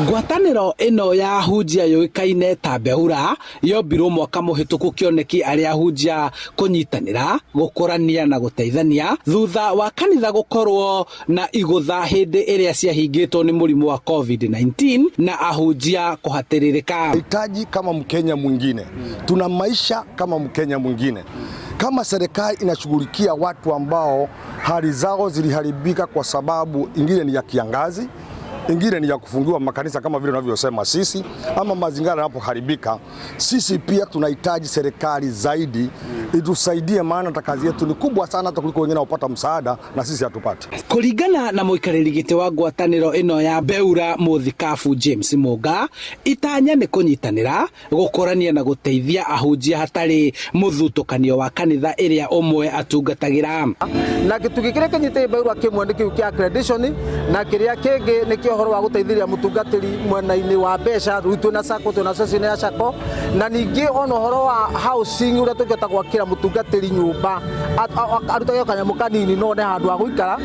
Ngwatanĩro ĩno ya ahunjia yũĩkaine ta Beura yombirwo mwaka mũhĩtũku kĩoneki arĩ ahunjia kũnyitanĩra, gũkũrania na gũteithania thutha wa kanitha gũkorwo na igũtha hĩndĩ ĩrĩa ciahingĩtwo nĩ mũrimũ wa COVID-19 na ahunjia kũhatĩrĩrĩka. Hitaji kama Mkenya mwingine, tuna maisha kama Mkenya mwingine. Kama serikali inashughulikia watu ambao hali zao ziliharibika kwa sababu ingine ni ya kiangazi, ingine ni ya kufungiwa makanisa kama vile unavyosema sisi, ama mazingira yanapoharibika, sisi pia tunahitaji serikali zaidi itusaidie, maana hata kazi yetu ni kubwa sana hata kuliko wengine wapata msaada na sisi hatupati. Kũringana na mũikarĩri gĩtĩ wa ngwatanĩro ĩno ya Beura mũthikabu James Mũnga, itanya nĩ kũnyitanĩra, gũkũrania na gũteithia ahunjia hatarĩ mũthutũkanio wa kanitha ĩrĩa ũmwe atungatagĩra. Na gĩtugĩ kĩrĩa kĩnyitĩte Beura kĩmwe nĩ kĩu kĩa accreditation, na kĩrĩa kĩngĩ nĩ kĩa ũhoro wa gũteithĩrĩria mũtungatĩri mwena-inĩ wa mbeca. Rĩu twĩna SACCO, twĩna association ya SACCO, na ningĩ ona ũhoro wa housing, ũrĩa tũngĩhota gwakĩra mũtungatĩri nyũmba arutage kanyamũ kanini no one handũ ha gũikara.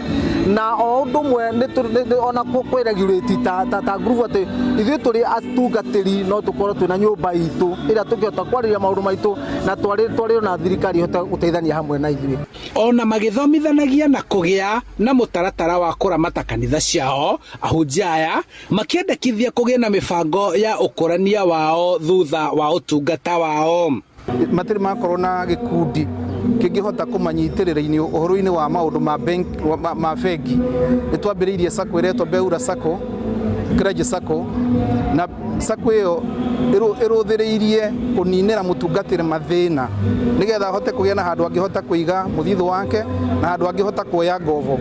Na o ũndũ ũmwe ona kwĩ regulate ta group atĩ ithuĩ tũrĩ atungatĩri no tũkorwo twĩna nyũmba itũ ĩrĩa tũngĩhota kwarĩria maũndũ maitũ na twarĩrio na thirikari ĩhote gũteithania hamwe na ithuĩ. Ona magĩthomithanagia na kũgĩa na mũtaratara wa kũramata kanitha ciao, ahunjia aya makĩendekithia kũgĩa na mĩbango ya ũkũrania wao thutha wa ũtungata wao. Matirĩ makorwo na gĩkundi kĩngĩhota kũmanyitĩrĩra-inĩ ũhoro-inĩ wa maũndũ ma bank, ma bengi. Nĩ twambĩrĩirie SACCO ĩretwo Beura SACCO, Clergy SACCO, na SACCO ĩyo ĩrũthĩrĩirie kũninĩra mũtungatĩri mathĩna nĩgetha ahote kũgĩa na handũ angĩhota kũiga mũthithũ wake na handũ angĩhota kuoya ngobo.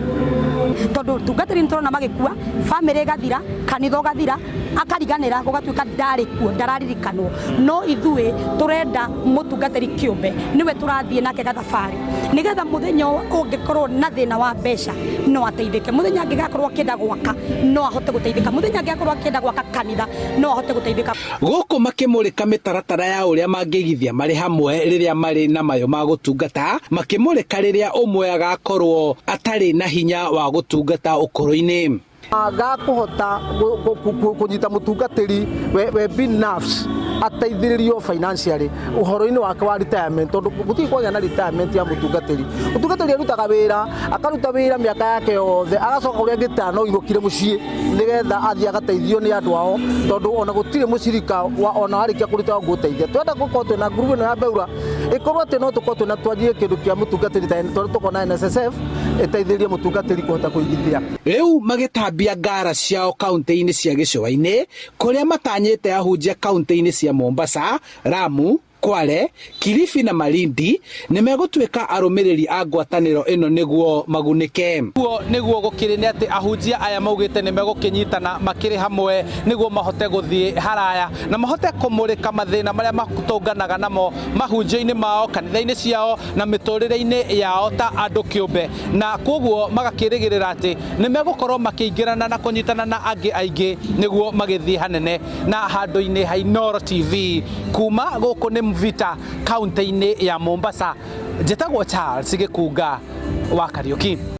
Tondũ tungatĩri nĩ tũrona magĩkua, bamĩrĩ ĩgathira, kanitha ũgathira, akariganĩra, gũgatuĩka ndarĩ kuo, ndararirikanwo. No ithuĩ tũrenda mũtungatĩri kĩũmbe nĩwe tũrathiĩ nake gathabarĩ, nĩgetha mũthenya ũngĩkorwo na thĩna wa mbeca no ateithĩke, mũthenya angĩgakorwo akĩenda gwaka no ahote gũteithĩka, mũthenya angĩgakorwo akĩenda gwaka kanitha no ahote gũteithĩka. Gũkũ makĩmũrĩka mĩtaratara ya ũrĩa mangĩigithia marĩ hamwe rĩrĩa marĩ na mayũ ma gũtungata, makĩmũrĩka rĩrĩa ũmwe agakorwo atarĩ na hinya wa gũtungata ũkũrũ-inĩ. Gakũhota kũnyita mũtungatĩri we binafsi ateithĩrĩrio financially ũhoro-inĩ wake wa retirement, tondũ gũtirĩ kwagĩa na retirement ya mũtungatĩri. Mũtungatĩri arutaga wĩra, akaruta wĩra mĩaka yake yothe, agacoka kũrĩa angĩta no inũkire mũciĩ nĩgetha athiĩ agateithio nĩ andũ ao, tondũ ona gũtirĩ mũcirika wa ona warĩkia kũruta ũngũteithia. Twenda gũkorwo twĩna group ĩno ya Beura ĩkorwo atĩ no tũkorwo twĩna twanjie kĩndũ kĩa mũtungatĩri ta tondũ tũkorwo na NSSF ĩteithĩrĩrie mũtungatĩri kũhota kũigithia. Rĩu magĩtambia ngara ciao kaunti-inĩ cia gĩcũa-inĩ kũrĩa matanyĩte ahunjia kaunti-inĩ cia Mombasa, Lamu, Kwale, Kilifi na Malindi nĩ megũtuĩka arũmĩrĩri a ngwatanĩro ĩno nĩguo magunĩke. Guo nĩguo gũkĩrĩ nĩ atĩ ahunjia aya maugĩte nĩ megũkĩnyitana makĩrĩ hamwe nĩguo mahote gũthiĩ haraya na mahote kũmũrĩka mathĩna marĩa matũnganaga namo mahunjio-inĩ mao, kanitha-inĩ ciao na mĩtũrĩre-inĩ yao ta andũ kĩũmbe, na koguo magakĩrĩgĩrĩra atĩ nĩ megũkorwo makĩingĩrana na kũnyitana na angĩ aingĩ nĩguo magĩthiĩ hanene. Na handũ-inĩ ha Inooro TV kuma gũkũ nĩ Mvita kaunti-inĩ ya Mombasa, njĩtagwo Charles Gĩkunga wa Kariuki.